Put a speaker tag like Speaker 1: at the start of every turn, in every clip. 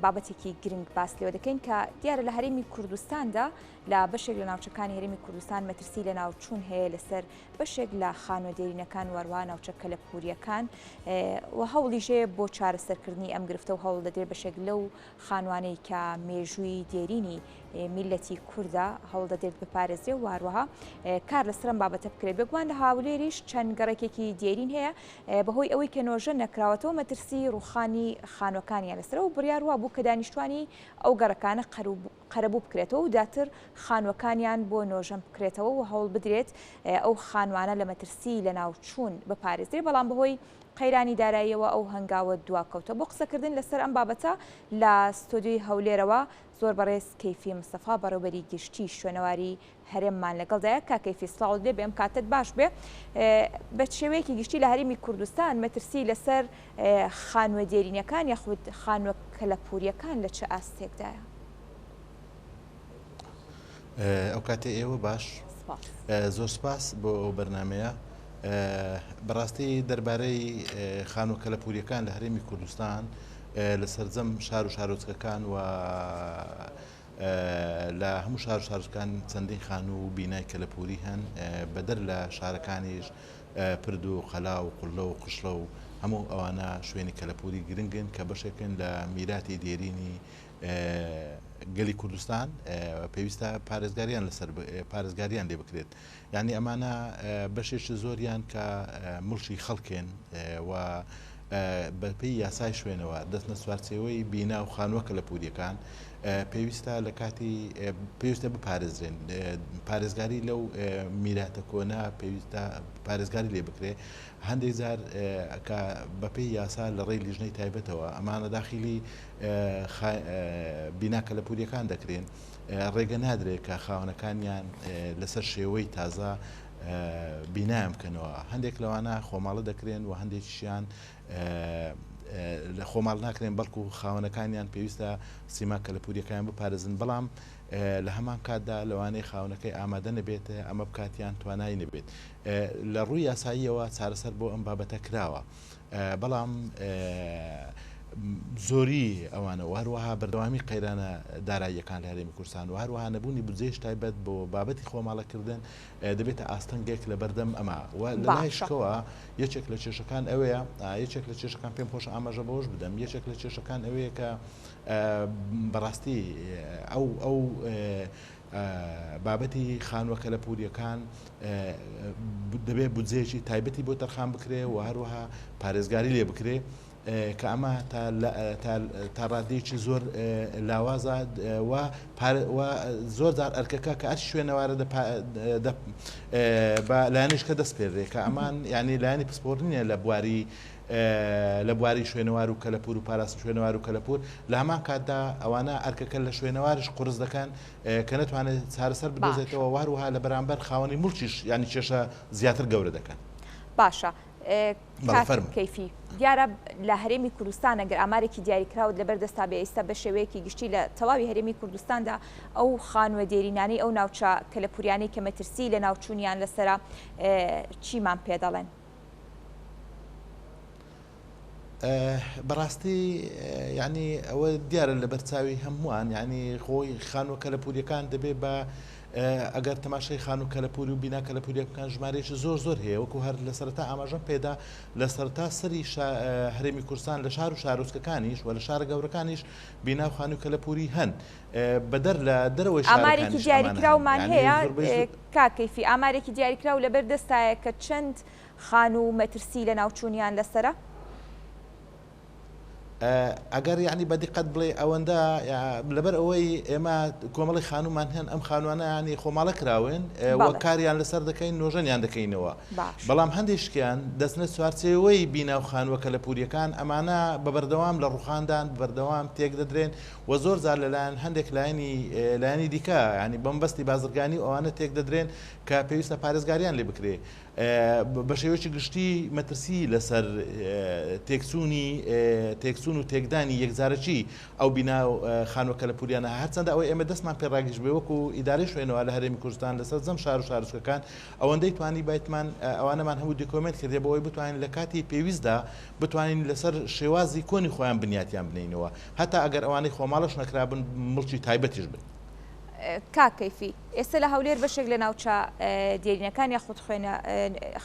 Speaker 1: بابەتێکی گرنگ باس لێوە دەکەین کە دیارە لە هەرێمی کوردستاندا لە بەشێک لە ناوچەکانی هەرێمی کوردستان مەترسی لە ناوچوون هەیە لەسەر بەشێک لە خانووە دێرینەکان وەروە ناوچە کەلەپوریەکان و هەوڵیش هەیە بۆ چارەسەرکردنی ئەم گرفتە و هەوڵ دەدرێت بەشێک لەو خانوانەی کە مێژووی دێرینی میللەتی کوردە هەوڵ دەدرێت بپارێزرێ و هەروەها کار لەسەر ئەم بابەتە بکرێت. بێگومان لە هاولێریش چەند گەڕەکێکی دێرین هەیە بەهۆی ئەوەی کە نۆژەن نەکراوەتەوە مەترسی ڕووخانی خانووەکانیان لەسەرە و بڕیار وابوو کە دانیشتوانی ئەو گەڕەکانە قەرەبوو بکرێتەوە و دواتر خانووەکانیان بۆ نۆژەن بکرێتەوە و هەوڵ بدرێت ئەو خانوانە لە مەترسی لەناوچوون بپارێزرێ بەڵام بەهۆی قەیرانی داراییەوە ئەو هەنگاوە دواکەوتە. بۆ قسەکردن لەسەر ئەم بابەتە لە ستۆدیۆی هەولێرەوە زۆر بەڕێز کەیفی مستەفا بەڕێوبەری گشتی شوێنەواری هەرێممان لەگەڵدایە. کاک کەیفی سڵاوت لێ بێ ئەم کاتەت باش بێ. بە شێوەیەکی گشتی لە هەرێمی کوردستان مەترسی لەسەر خانووە دێرینەکان یاخود خانووە کەلەپوورییەکان لە چ ئاستێکدایە؟
Speaker 2: ئەو کاتەی ئێوە باش. زۆر سپاس بۆ ئەو بەرنمەیە. بەڕاستی دەربارەی خانووە کەلەپووریەکان لە هەرێمی کوردستان لە سەرجەم شار و شارۆچکەکان و لە هەموو شار و شارۆچکان چەندین خانوو و بینای کەلەپووری هەن بەدەر لە شارەکانیش پرد و قەلا و قوللە و قشڵە و هەموو ئەوانە شوێنی کەلەپووری گرنگن کە بەشێکن لە میراتی دێرینی گەلی کوردستان پێویستە پارێزگاریان لەسەر پارێزگاریان لێ بکرێت یعنی ئەمانە بەشێکی زۆریان کە مڵکی خەڵکێن و بەپێی یاسای شوێنەوە دەستنە چوارچێوەی بینا و خانووە کەلەپوریەکان پێویستە لە کاتی پێویستە بپارێزرێن پارێزگاری لەو میراتە کۆنە پێویستە پارێزگاری لێ بکرێ هەندێک جار کە بەپێی یاسا لە ڕێی لیژنەی تایبەتەوە ئەمانە داخلی بینا کەلەپوریەکان دەکرێن ڕێگە نادرێت کە خاوەنەکانیان لەسەر شێوەی تازە بینایان بکەنەوە هەندێک لەوانە خۆماڵە دەکرێن و هەندێکیشیان لە خۆماڵ ناکرێن بەڵکو خاوەنەکانیان پێویستە سیما کەلەپوریەکان بپارێزن بەڵام لە هەمان کاتدا لەوانەیە خاونەکەی ئامادە نەبێت ئەمە بکاتیان توانای نەبێت لە ڕووی یاساییەوە چارەسەر بۆ ئەم بابەتە کراوە بەڵام زۆری ئەوانە و هەروەها بەردەوامی قەیرانە داراییەکان لە هەرێمی کوردستان و هەروەها نەبوونی بودجەیش تایبەت بۆ بابەتی خۆماڵەکردن دەبێتە ئاستەنگێک لە بەردەم ئەمە و لە لایشکەوە یەکێک لە کێشەکان ئەوەیە یەکێک لە کێشەکان پێم خۆش ئاماژە بەوەش بدەم یەکێک لە کێشەکان ئەوەیە کە بەڕاستی ئەو ئەو بابەتی خانووە کەلەپوورییەکان دەبێت بودجەیەکی تایبەتی بۆ تەرخان بکرێ و هەروەها پارێزگاری لێ بکرێ کە ئەمە تا ڕادەیەکی زۆر لاوازە و زۆر جار ئەرکەکە کە ئەرکی شوێنەوارە بە لایەنیش کە دەست پێدرێ کە ئەمان یعنی لایەنی پسپۆر نییە لە بواری لە بواری شوێنەوار و کەلەپوور و پاراستنی شوێنەوار و کەلەپوور، لە هەمان کاتدا ئەوانە ئەرکەکە لە شوێنەواریش قورس دەکەن کە نەتوانێت چارەسەر بدۆزێتەوە و هەروەها لە بەرامبەر خاوەنی موڵکیش یانی کێشە زیاتر گەورە دەکەن.
Speaker 1: باشە کاک کەیفی، دیارە لە هەرێمی کوردستان ئەگەر ئامارێکی دیاریکراوت لەبەر دەستا بێ ئیستا بە شێوەیەکی گشتی لە تەواوی هەرێمی کوردستاندا ئەو خانووە دێرینانەی ئەو ناوچە کەلەپوریانەی کە مەترسی لەناوچوونیان لەسەرە چیمان پێ دەڵێن؟
Speaker 2: بەڕاستی یعنی ئەوە دیارە لە بەرچاوی هەمووان یعنی خۆی خانووە کەلەپوریەکان دەبێ بە ئەگەر تەماشای خانوو کەلەپوری و بینا کەلەپوریە بکەن ژمارەیەکی زۆر زۆر هەیە وەکو هەر لە سەرەتا ئاماژەم پێدا لە سەرتا سەری هەرێمی کوردستان لە شار و شارۆچکەکانیش و لە شارە گەورەکانیش بینا و خانوو کەلەپوری هەن بەدەر لە دەرەوەی
Speaker 1: ئامارێکی
Speaker 2: شارەکانیش ئەمانە هەن
Speaker 1: دیاریکراومان
Speaker 2: یعنی
Speaker 1: هەیە
Speaker 2: زۆربەی زۆر
Speaker 1: کاک کەیفی ئامارێکی دیاریکراو لەبەر دەستایە کە چەند خانوو مەترسی لەناوچوونیان لەسەرە؟
Speaker 2: ئەگەر یانی بە دیقەت بڵێ ئەوەندە لەبەر ئەوەی ئێمە کۆمەڵی خانوومان هەن ئەم خانوانە ینی خۆماڵە کراون وە کاریان لەسەر دەکەین نۆژەنیان دەکەینەوە بەڵام هەندێکیان دەستنە چوارچێوەی بینا و خانووە کەلەپوریەکان ئەمانە بە بەردەوام لە ڕوخاندان بەردەوام تێک دەدرێن و زۆر جار لەلایەن هەندێک لایەنی لایەنی دیکە ینی بەمبەستی بازرگانی و ئەوانە تێک دەدرێن کە پێویستە پارێزگاریان لێ بکرێ. بە شێوەیەکی گشتی مەترسی لەسەر تێکچوونی تێکچوون و تێکدانی یەکجارەکی ئەو بینا و خانووە کەلەپووریانە هەرچەندە ئەوەی ئێمە دەستمان پێ ڕاگەیشت بێ وەکو ئیدارەی شوێنەوار لە هەرێمی کوردستان لەسەر جەم شار و شارۆچکەکان ئەوەندەی توانی بایتمان ئەوانەمان هەموو دیکۆمێنت کردێ بۆ ئەوەی بتوانین لە کاتی پێویستدا بتوانین لەسەر شێوازی کۆنی خۆیان بنیاتیان بنێینەوە هەتا ئەگەر ئەوانەی خۆماڵەش نەکرابن موڵکی تایبەتیش بن.
Speaker 1: کاک کەیفی، ئێستا لە هەولێر بەشێک لە ناوچە دێرینەکان یاخود خوێنە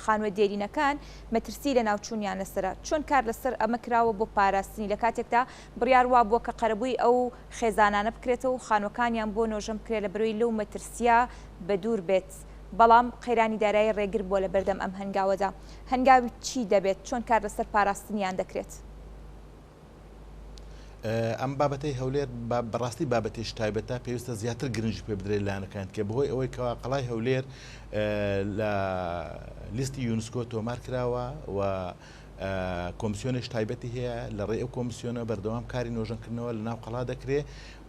Speaker 1: خانووە دێرینەکان مەترسی لەناوچوونیان لەسەرە، چۆن کار لەسەر ئەمە کراوە بۆ پاراستنی لە کاتێکدا بڕیار وابووە کە قەرەبووی ئەو خێزانانە بکرێتەوە و خانووەکانیان بۆ نۆژەن بکرێت لەبەرئەوەی لەو مەترسییە بەدوور بێت، بەڵام قەیرانی دارایی ڕێگر بووە لەبەردەم ئەم هەنگاوەدا، هەنگاوی چی دەبێت، چۆن کار لەسەر پاراستنیان دەکرێت؟
Speaker 2: ئەم بابەتەی هەولێر بەڕاستی بابەتێکی تایبەتە پێویستە زیاتر گرنگی پێ بدرێت لایەنەکان کە بەهۆی ئەوەی کەوا قەڵای هەولێر لە لیستی یونسکۆ تۆمار کراوە و کۆمسیۆنێش تایبەتی هەیە لە ڕێی ئەو کۆمسیۆنە بەردەوام کاری نۆژەنکردنەوە لە ناو قەڵا دەکرێ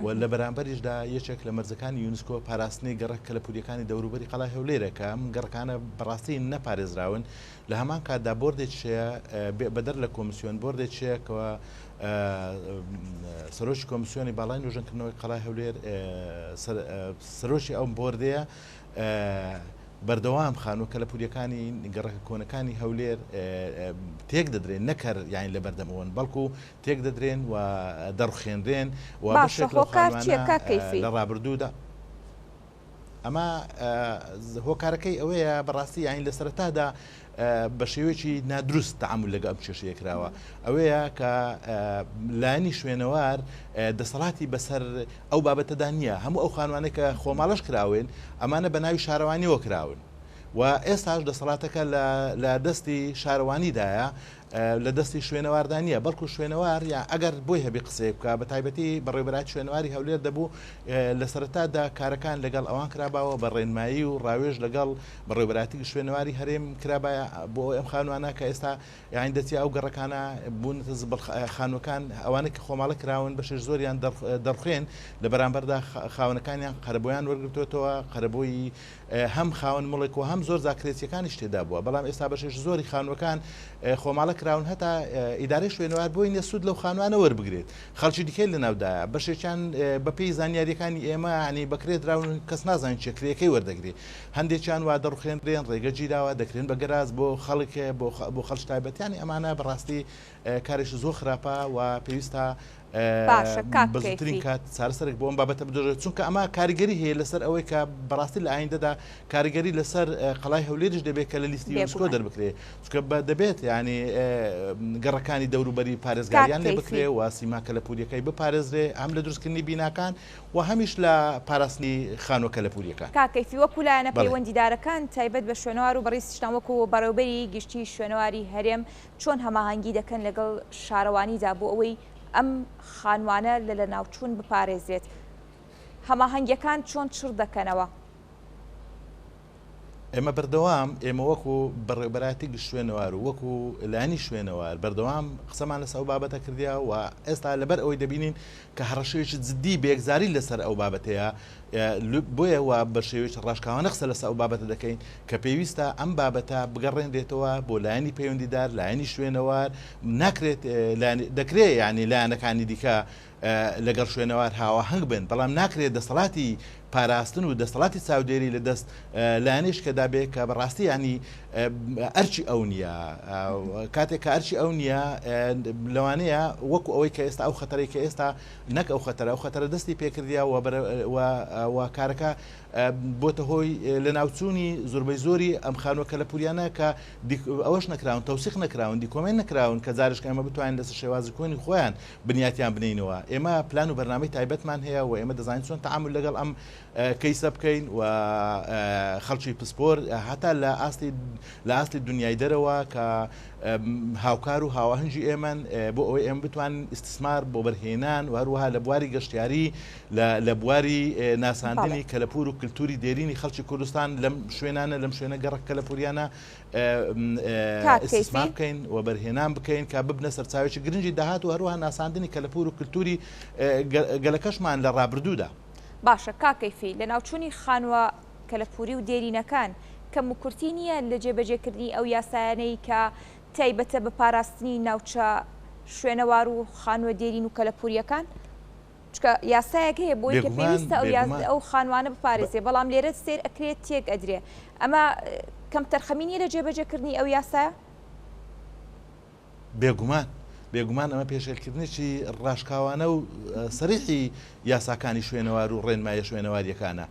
Speaker 2: و لە بەرامبەریشدا یەکێک لە مەرجەکانی یونسکۆ پاراستنی گەڕەک کەلەپوریەکانی دەوروبەری قەڵای هەولێرە کە ئەم گەڕەکانە بەڕاستی نەپارێزراون لە هەمان کاتدا بۆردێکیش هەیە بەدەر لە کۆمسیۆن بۆردێکیش هەیە کەوا سەرۆکی کۆمسیۆنی باڵای نۆژەنکردنەوەی قەڵای هەولێر سەرۆکی ئەو بۆردەیە بەردەوام خانووە کەلەپوریەکانی گەڕەکە کۆنەکانی هەولێر تێک دەدرێن نەکەر یاین لە بەردەمەوەن بەڵکو تێک دەدرێن و دەڕخێنرێن و
Speaker 1: باشە
Speaker 2: بەشێک لەو
Speaker 1: هۆکار چییە
Speaker 2: خانوانە
Speaker 1: کاک کەیفی؟
Speaker 2: لە ڕابردوودا ئەمە هۆکارەکەی ئەوەیە بەڕاستی یانی لە سەرەتادا بە شێوەیەکی نادروست تەعامول لەگە ئەم کێشەیە کراوە ئەوەیە کە لایەنی شوێنەوار دەسەڵاتی بەسەر ئەو بابەتەدا نییە هەموو ئەو خانوانەی کە خۆماڵەش کراون ئەمانە بە ناوی شارەوانیەوە کراون و ئێستاش دەسەڵاتەکە لە دەستی شارەوانیدایە لە دەستی شوێنەواردا نییە، بەڵکو شوێنەوار یا ئەگەر بۆی هەبێ قسەیەک بکا، بە تایبەتی بەڕێوەبەرایەتی شوێنەواری هەولێر دەبوو لە سەرەتادا کارەکان لەگەڵ ئەوان کراباوە بە ڕێنمایی و ڕاوێژ لەگەڵ بەڕێوەبەرایەتی شوێنەواری هەرێم کرابایە بۆ ئەوەی ئەم خانوانە کە ئێستا یانی دەچی ئەو گەڕەکانە بوونەتە زبڵ خانووەکان ئەوانەی کە خۆماڵە کراون بەشێک زۆریان دەڕوخێن لە بەرامبەردا خاوەنەکانیان قەرەبوویان وەرگرتووەتەوە قەرەبووی هەم خاوەن موڵک و هەم زۆر جار کرێچیەکانیش تێدا بووە، بەڵام ئێستا بەشێکی زۆری خانووەکان خۆماڵە کراون هەتا ئیدارەی شوێنەوار بۆی نیە سوود لەو خانوانە وەربگرێت، خەڵکی دیکەی لەناودایە، بەشێکیان بەپێی زانیاریەکانی ئێمە یانی بەکرێ دراون کەس نازانێت کێ کرێیەکەی وەردەگرێت، هەندێکیان وا دەڕوخێنرێن ڕێگە گیراوە دەکرێن بە گەراج بۆ خەڵک بۆ خەڵکی تایبەت یانی ئەمانە بەڕاستی کارێکی زۆر خراپە و پێویستە
Speaker 1: باشە کاک
Speaker 2: بە زووترین
Speaker 1: کەیفی.
Speaker 2: کات چارەسەرێک بۆ ئەم بابەتە بدۆزرێت چونکە ئەمە کاریگەری هەیە لەسەر ئەوەی کە بەڕاستی لە ئایندەدا کاریگەری لەسەر قەڵای هەولێریش دەبێت کە لە لیستی یونسکۆ
Speaker 1: بێگومان.
Speaker 2: دەربکرێت چونکە بە دەبێت یانی گەڕەکانی دەوروبەری
Speaker 1: کاک
Speaker 2: پارێزگاریان لێ
Speaker 1: کەیفی.
Speaker 2: بکرێ و سیما کەلەپووریەکەی بپارێزرێ هەم لە دروستکردنی بیناکان و هەمیش لە پاراستنی خانووە کەلەپووریەکان.
Speaker 1: کاک کەیفی وەکو لایەنە
Speaker 2: بەڵێ.
Speaker 1: پەیوەندیدارەکان تایبەت بە شوێنەوار و بەڕیزتان وەکو بەڕێوبەری گشتی شوێنەواری هەرێم چۆن هەماهەنگی دەکەن لەگەڵ شارەوانیدا بۆ ئەوەی ئەم خانوانە لە لەناوچوون بپارێزرێت؟ هەماهەنگیەکان چۆن چڕ دەکەنەوە؟
Speaker 2: ئێمە بەردەوام ئێمە وەکو بەڕێوبەرایەتی گشت شوێنەوار و وەکو لایەنی شوێنەوار بەردەوام قسەمان لەسەر ئەو بابەتە کردیا و ئێستا لەبەر ئەوەی دەبینین کە هەڕەشەیەکی جدی بێگزاری لەسەر ئەو بابەتەیە بۆیە وا بە شێوەیەکی ڕاشکاوانە قسە لەسەر ئەو بابەتە دەکەین کە پێویستە ئەم بابەتە بگەڕێنرێتەوە بۆ لایەنی پەیوەندیدار، لایەنی شوێنەوار، ناکرێت دەکرێت یانی لایەنەکانی دیکە لەگەڵ شوێنەوار هاواهەنگ بن، بەڵام ناکرێت دەسەڵاتی پاراستن و دەسەڵاتی چاودێری لە دەست لایەنێکدا بێ کە بەڕاستی ینی ئەرکی ئەو نییە. کاتێک کە ئەرکی ئەو نییە لەوانەیە وەکو ئەوەی کە ئێستا ئەو خەتەرەی کە ئێستا نەک ئەو خەتەرە، ئەو خەتەرە دەستی پێکردیە و و کارەکە بۆتە هۆی لەناوچوونی زۆربەی زۆری ئەم خانووە کەلەپووریانە کە ئەوەش نەکراون، تەوسیق نەکراون، دیکۆمێنت نەکراون کە جارێک ئێمە بتوانین لەسەر شێوازی کۆنی خۆیان بنیاتیان بنێینەوە. ئێمە پلان و بەرنامەی تایبەتمان هەیە و ئێمە دەزانین چۆن تەعامول لەگەڵ ئەم کەیسە بکەین و خەڵکی پسپۆر هەتا لە ئاستی لە ئاستی دنیای دەرەوە کە هاوکار و هاواهەنگی ئێمەن بۆ ئەوەی ئێمە بتوانین ئیستیسمار بۆ بەرهێنان و هەروەها لە بواری گەشتیاری لە بواری ناساندنی کەلەپوور و کلتوری دێرینی خەڵکی کوردستان لەم شوێنانە لەم شوێنە گەڕەک کەلەپوریانە ئیستیسمار بکەین و بەرهێنان بکەین کە ببنە سەرچاوێکی گرنگی داهات و هەروەها ناساندنی کەلەپوور و کلتوری گەلەکەشمان لە ڕابردوودا.
Speaker 1: باشە کاک کەیفی، لەناوچوونی خانووە کەلەپووری و دێرینەکان کەموکورتی نییە لە جێبەجێکردنی ئەو یاسایانەی کە تایبەتە بە پاراستنی ناوچە شوێنەوار و خانووە دێرین و کەلەپوورییەکان؟ چونکە یاسایەک هەیە بۆی کە پێویستە ئەو ئەو خانوانە بپارێزێ بەڵام لێرە سێر ئەکرێت تێک ئەدرێ ئەمە کەمتەرخەمی نییە لە جێبەجێکردنی ئەو یاسایە؟
Speaker 2: بێگومان بێگومان ئەمە پێشێلکردنێکی ڕاشکاوانە و سەریحی یاساکانی شوێنەوار و ڕێنمایە شوێنەواریەکانە.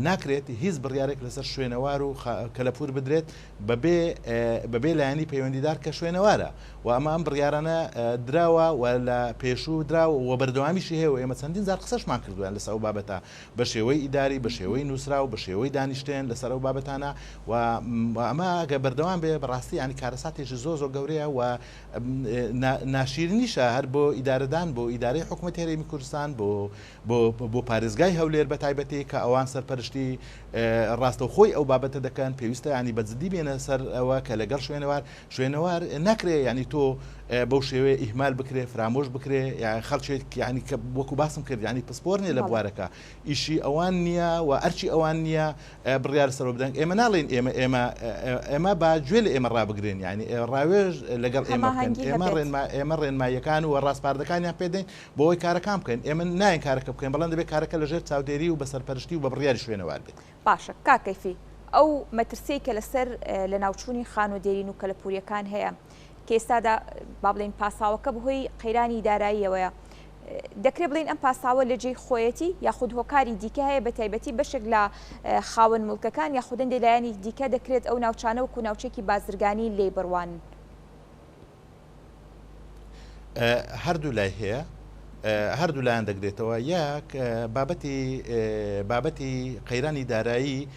Speaker 2: ناکرێت هیچ بڕیارێک لەسەر شوێنەوار و کەلەپوور بدرێت بەبێ بەبێ لایەنی پەیوەندیدار کە شوێنەوارە و ئەمە ئەم بڕیارانە دراوە و لە پێشوو دراوە و بەردەوامیشی هەیە و ئێمە چەندین جار قسەشمان کردووە لەسەر ئەو بابەتە بە شێوەی ئیداری بە شێوەی نووسراو بە شێوەی دانیشتن لەسەر ئەو بابەتانە و ئەمە ئەگەر بەردەوام بێ بەڕاستی یانی کارەساتێکی زۆر زۆر گەورەیە و ناشیرنیشە هەر بۆ ئیدارەدان بۆ ئیدارەی حکوومەتی هەرێمی کوردستان بۆ بۆ بۆ پارێزگای هەولێر بە تایبەتی کە ئەوان سەرپەرشتی ڕاستەوخۆی ئەو بابەتە دەکەن پێویستە ینی بە جدی بێنە سەر ئەوە کە لەگەڵ شوێنەوار شوێنەوار ناکرێ ینی تۆ بەو شێوەیە ئیهمال بکرێ فرامۆش بکرێ یان خەڵکێک ینی کە وەکو باسم کرد ینی پسپۆر نیە لە بوارەکە ئیشی ئەوان نییە و ئەرچی ئەوان نییە بڕیار سەرۆ بدەن ئێمە ناڵێن ئێمە ئێمە ئێمە با گوێ لە ئێمە ڕابگرن یعنی ڕاوێژ لەگەڵ ئێمە بکەن ئێمە ڕێنما ئێمە ڕێنماییەکان و ڕاسپاردەکانیان پێدەین بۆ ئەوەی کارەکان بکەین ئێمە نایەن کارەکە بکەین بەڵام دەبێت کارەکە لەژێر چاودێری و بە سەرپەرشتی و بە بڕیاری شوێنەوار بێت.
Speaker 1: باشە کاک کەیفی ئەو مەترسیەی کە لەسەر لەناوچوونی خانووە دێرین و کەلەپووریەکان هەیە کە ئێستادا با بڵێین پاساوەکە بەهۆی قەیرانی داراییەوەیە دەکرێت بڵێین ئەم پاساوە لە جێی خۆیەتی یاخود هۆکاری دیکە هەیە بە تایبەتی بەشێک لە خاوەن موڵکەکان یاخود هەندێک لایەنی دیکە دەکرێت ئەو ناوچانە وەکو ناوچێکی بازرگانی لێی بڕوانن؟
Speaker 2: هەردوو لای هەیە هەردوو لایەن دەگرێتەوە یەک بابەتی بابەتی قەیرانی دارایی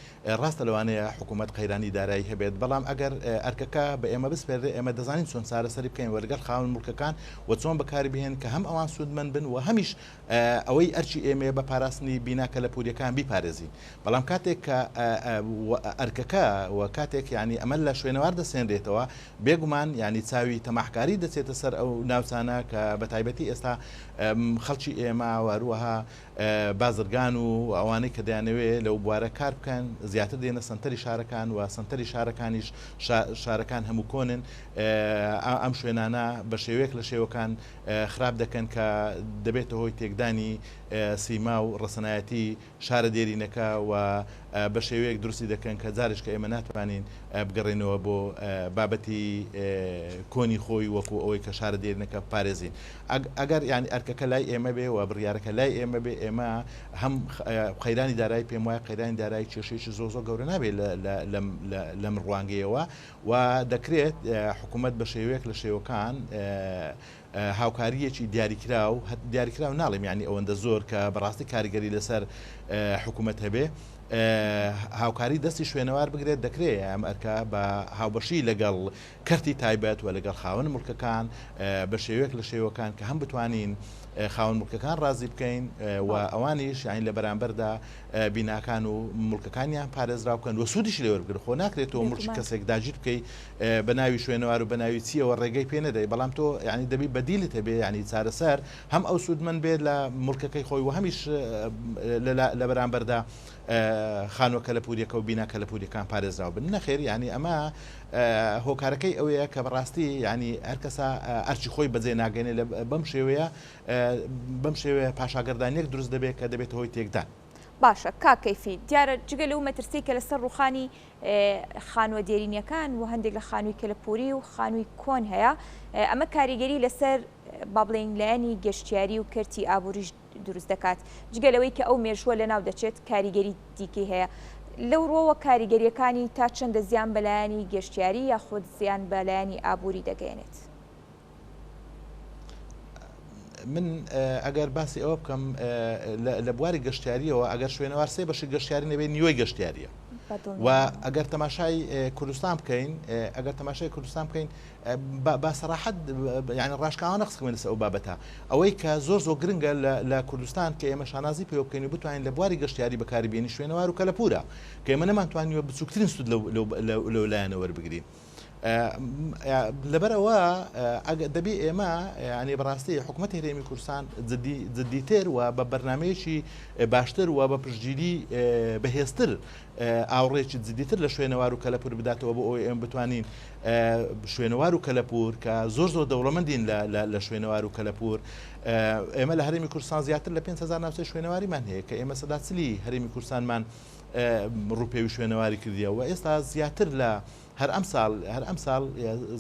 Speaker 2: ڕاستە لەوانەیە حکوومەت قەیرانی دارایی هەبێت بەڵام ئەگەر ئەرکەکە بە ئێمە بسپێرێ ئێمە دەزانین چۆن چارەسەری بکەین وەرگەل خاوەن مڵکەکان و چۆن بەکاری بهێن کە هەم ئەوان سوودمەند بن و هەمیش ئەوەی ئەرکی ئێمەیە بە پاراستنی بینا کەلەپوورییەکان بیپارێزین. بەڵام کاتێک کە ئەرکەکە و کاتێک یانی ئەمە لە شوێنەوار دەسێنرێتەوە، بێگومان یانی چاوی تەماحکاری دەچێتە سەر ئەو ناوچانە کە بە تایبەتی ئێستا خەڵکی ئێمە و هەروەها بازرگان و ئەوانەی کە دەیانەوێ لەو بوارە کار بکەن زیاتر دێنە سەنتەری شارەکان و سەنتەری شارەکانیش شارەکان هەموو کۆنن ئەم شوێنانە بە شێوەیەک لە شێوەکان خراپ دەکەن کە دەبێتە هۆی تێکدانی سیما و ڕەسەنایەتی شارە دێرینەکە و بە شێوەیەک دروستی دەکەن کە جارێش کە ئێمە ناتوانین بگەڕێینەوە بۆ بابەتی کۆنی خۆی وەکو ئەوەی کە شارە دێرینەکە بپارێزین. ئەگەر یانی ئەرکەکە لای ئێمە بێ و بڕیارەکە لای ئێمە بێ ئێمە هەم قەیرانی دارایی پێم وایە قەیرانی دارایی کێشەیەکی زۆر زۆر گەورە نابێت لەم ڕوانگەیەوە و دەکرێت حکوومەت بە شێوەیەک لە شێوەکان هاوکارییەکی دیاریکراو، دیاریکراو ناڵێم یانی ئەوەندە زۆر کە بەڕاستی کاریگەری لەسەر حکوومەت هەبێ، هاوکاری دەستی شوێنەوار بگرێت، دەکرێ ئەم ئەرکە بە هاوبەشی لەگەڵ کەرتی تایبەت و لەگەڵ خاوەن موڵکەکان بە شێوەیەک لە شێوەکان کە هەم بتوانین خاوەن موڵکەکان ڕازی بکەین و ئەوانیش یانی لە بەرامبەردا بیناکان و موڵکەکانیان پارێزراو بکەن و سوودیشی لێ وەربگرن. خۆ ناکرێت تۆ موڵکی کەسێک داگیر بکەی بە ناوی شوێنەوار و بە ناوی چییەوە ڕێگەی پێ نەدەی، بەڵام تۆ یانی دەبی بەدیلت هەبێ یانی چارەسەر هەم ئەو سوودمەند بێت لە موڵکەکەی خۆی و هەمیش لە بەرامبەردا خانووە کەلەپوورییەکە و بینا کەلەپوورییەکان پارێزراو بن. نەخێر یانی ئەمە هۆکارەکەی ئەوەیە کە بەڕاستی یانی هەر کەسە ئەرکی خۆی بەجێ ناگەیەنێ بەم شێوەیە بەم شێوەیە پاشاگەردانیەک دروست دەبێت کە دەبێتە هۆی تێکدان.
Speaker 1: باشە کاک کەیفی، دیارە جگە لەو مەترسیەی کە لەسەر ڕووخانی خانووە دێرینیەکان و هەندێک لە خانووی کەلەپووری و خانووی کۆن هەیە، ئەمە کاریگەری لەسەر با بڵێین لایەنی گەشتیاری و کەرتی ئابووریش دروست دەکات، جگە لەوەی کە ئەو مێژووە لەناو دەچێت کاریگەری دیکەی هەیە. لەو ڕووەوە کاریگەرییەکانی تا چەندە زیان بە لایەنی گەشتیاری یاخود زیان بە لایەنی ئابووری دەگەیەنێت؟
Speaker 2: من ئەگەر باسی ئەوە بکەم لە بواری گەشتیاریەوە ئەگەر شوێنەوار سێ بەشی گەشتیاری نەبێت نیوەی گەشتیاریە و ئەگەر تەماشای کوردستان بکەین ئەگەر تەماشای کوردستان بکەین با سەراحەت یعنی ڕاشکاوانە قسە لەسەر ئەو بابەتە ئەوەی کە زۆر زۆر گرنگە لە کوردستان کە ئێمە شانازی پێوە بکەین و بتوانین لە بواری گەشتیاری بەکاری بێنین شوێنەوار و کەلەپوورە کە ئێمە نەمانتوانیوە بچووکترین سوود لەو لایەنە وەربگرین. لەبەر ئەوە دەبێ ئێمە ینی بەڕاستی حکوومەتی هەرێمی کوردستان جدیتر و بە بەرنمەیەکی باشتر و بە پشتگیری بەهێزتر ئاوڕێکی جدیتر لە شوێنەوار و کەلەپور بداتەوە بۆ ئەوەی ئێمە بتوانین شوێنەوار و کەلەپور کە زۆر زۆر دەوڵەمەندین لە شوێنەوار و کەلەپور ئێمە لە هەرێمی کوردستان زیاتر لە 5هزار ناوچەی شوێنەواریمان هەیە کە ئێمە سەدا چلی هەرێمی کوردستانمان ڕووپێوی شوێنەواری کردیە و ئێستا زیاتر لە هەر ئەمساڵ هەر ئەمساڵ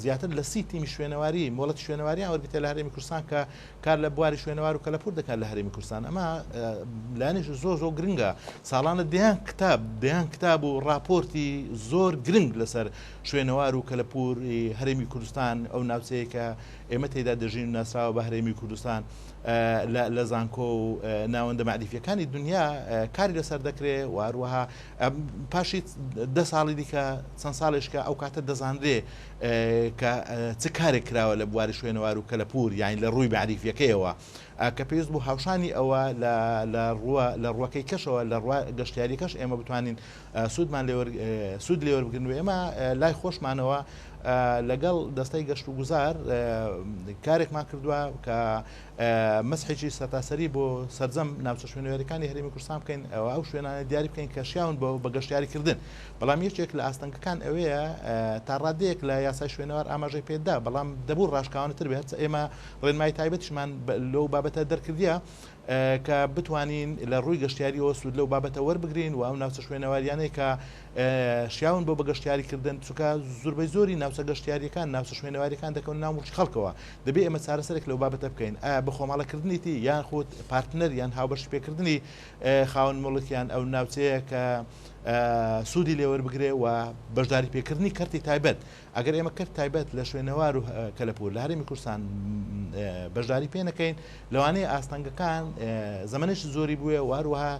Speaker 2: زیاتر لە سی تیمی شوێنەواری مۆڵەتی شوێنەواریان وەرگرتە لە هەرێمی کوردستان کە کار لە بواری شوێنەوار و کەلەپوور دەکات لە هەرێمی کوردستان ئەمە لایەنێکی زۆر زۆر گرنگە ساڵانە دەیان کتاب دەیان کتاب و راپۆرتی زۆر گرنگ لەسەر شوێنەوار و کەلەپووری هەرێمی کوردستان ئەو ناوچەیە کە ئێمە تێدا دەژین و ناسراوە بە هەرێمی کوردستان لە زانکۆ و ناوەندە مەعریفیەکانی دنیا کاری لەسەر دەکرێ و هەروەها پاشی دە ساڵی دیکە چەند ساڵێشکە ئەو کاتە دەزانرێ کە چ کارێک کراوە لە بواری شوێنەوار و کەلەپوور یانی لە ڕووی مەعریفیەکەیەوە کە پێویست بوو هاوشانی ئەوە لە ڕووە لە ڕووەکەی کەشەوە لە ڕووە گەشتیاریەکەش ئێمە بتوانین سوودمان لێوەر سوود لێوەربگرن و ئێمە لای خۆشمانەوە لەگەڵ دەستەی گەشت و گوزار کارێکمان کردووە کە مەسحێکی سەرتاسەری بۆ سەرجەم ناوچە شوێنەواریەکانی هەرێمی کوردستان بکەین ئەوە ئەو شوێنانە دیاری بکەین کە شیاون بۆ بە گەشتیاری کردن بەڵام یەکێک لە ئاستەنگەکان ئەوەیە تا ڕادەیەک لە یاسای شوێنەوار ئاماژەی پێدا بەڵام دەبوو ڕاشکاوانەتر بێت ئێمە ڕێنمایی تایبەتیشمان لەو بابەتە دەرکردیە کە بتوانین لە ڕووی گەشتیاریەوە سوود لەو بابەتە وەربگرین و ئەو ناوچە شوێنەواریانەی کە شیاون بۆ بە گەشتیاری کردن، چونکە زوربەی زۆری ناوچە گەشتیاریەکان، ناوچە شوێنەواریەکان دەکەونە ناو موڵکی خەڵکەوە، دەبێ ئێمە چارەسەرێک لەو بابەتە بکەین، ئایا بە خۆماڵەکردنیتی یان خود پارتنەر یان هاوبەشی پێکردنی خاوەن موڵک یان ئەو ناوچەیە کە سوودی لێوەربگرێ و بەشداری پێکردنی کەرتی تایبەت. ئەگەر ئێمە کەرت تایبەت لە شوێنەوار و کەلەپوور لە هەرێمی کوردستان بەشداری پێ نەکەین، لەوانەیە ئاستەنگەکان زەمەنێکی زۆری بوێ و هەروەها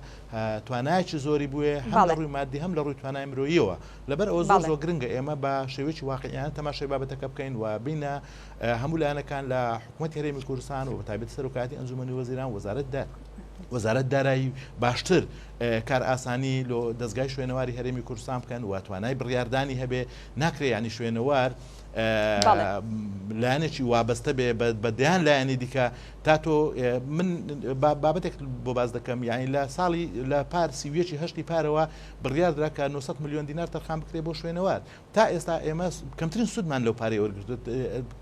Speaker 2: توانایەکی زۆری بوێ هەم لە ڕووی مادی هەم لە ڕووی توانای مرۆییەوە. لەبەر ئەوە زۆر زۆر گرنگە ئێمە بە شێوەیەکی واقعیانە تەماشای بابەتەکە بکەین و بینە هەموو لایەنەکان لە حکوومەتی هەرێمی کوردستان و بەتایبەتی سەرۆکایەتی ئەنجومەنی وەزیران وەزارەت وەزارەت دارایی باشتر کارئاسانی لۆ دەزگای شوێنەواری هەرێمی کوردستان بکەن و توانای بڕیاردانی هەبێ ناکرێ یانی شوێنەوار لایەنێکی وابەستە بێ بە دەیان لایەنی دیکە تا تۆ من بابەتێک بۆ باز دەکەم یعنی لە ساڵی لە پار سیویەکی هەشتی پارەوە بڕیاردرا کە 900 میلیۆن دینار تەرخان بکرێ بۆ شوێنەوار تا ئێستا ئێمە کەمترین سوودمان لەو پارەی وەرگرتووە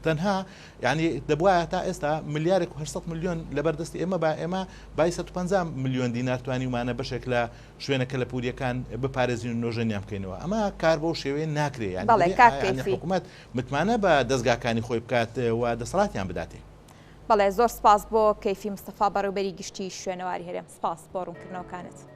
Speaker 2: تەنها یعنی دەبوایە تا ئێستا ملیارێک و 800 میلیۆن لەبەر دەستی ئێمە با ئێمە بای 150 میلیۆن دینار توانیومانە بەشێک لە شوێنە کەلەپوریەکان بپارێزین و نۆژەنیان بکەینەوە ئەمە کار بەو شێوەیە ناکرێ یعنی
Speaker 1: بەڵێ
Speaker 2: دەبێ
Speaker 1: کاک
Speaker 2: یعنی
Speaker 1: کەیفی.
Speaker 2: حکوومەت متمانە بە دەزگاکانی خۆی بکات و دەسەڵاتیان بداتێ.
Speaker 1: بەڵێ زۆر سپاس بۆ کەیفی مستەفا بەڕێوبەری گشتی شوێنەواری هەرێم سپاس بۆ ڕوونکردنەوەکانت.